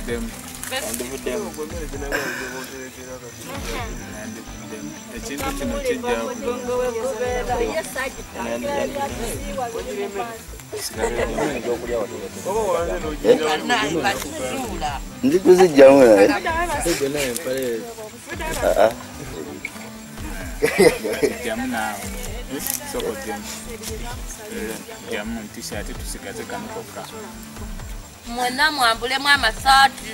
Nandivuddemu. Ekintu kino kijja ndi kuzijjamu naye. Jjamu naawe. Soko jjamu. Jjamu t-shirt tusigaze kano kokka. Mwena mwambulemu amasaati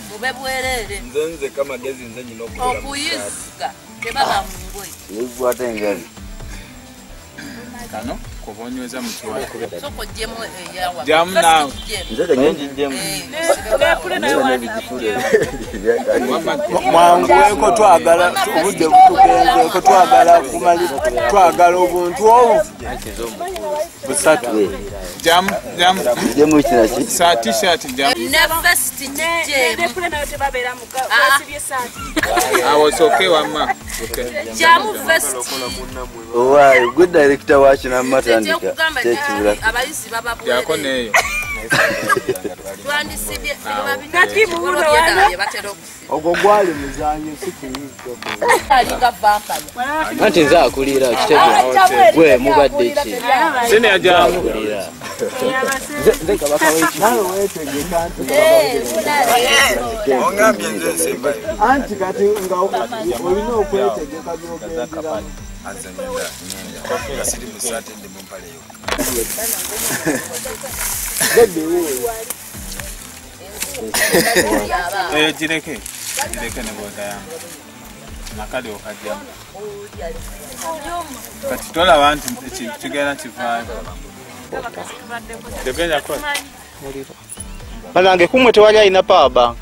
mube bwerere. Nze nze kama gezi nze nyina okubeera mu okuyiga tebaba mu ngoye. Nekwata engalo. Kano kubonyweza mutwalo. Soko jjemu eyawa. Jjamu naawe. Nze kenye njijjemu. Mwanguweko twagala obudde butugenzeeko twagala kumali twagala obuntu obu busatu. Jjamu jjamu. Jjemu kina ki? Sa t-shirt jjamu. Ne vest jjemu. Awo okay wamma. Okay. Jjamu vest. Owaaye gwe director wa kino matandika. Tekibula. Abayizi baba bwerere. Jako neyo. Twandisibye ogwo gwali muzanyo si kuyiga. Alinga vampire. Anti nze akulira kitebe gwe mubadde ki? Sene ajamu. Nze kabaka w'ekika. Nawe weetegeka nti ongambye nze nsembayo. Anti kati nga olina okwetegeka by'ogenderamu. Anze ngenda siri mu saati ndi mu mpale yo. Eyo gireke. Gireke ne bwoda yange. Nakali okajjamu. Kati tolaba nti ekintu kigenda kivaayo. Tegenda kukola. Banange kumwe tewali alina power bank.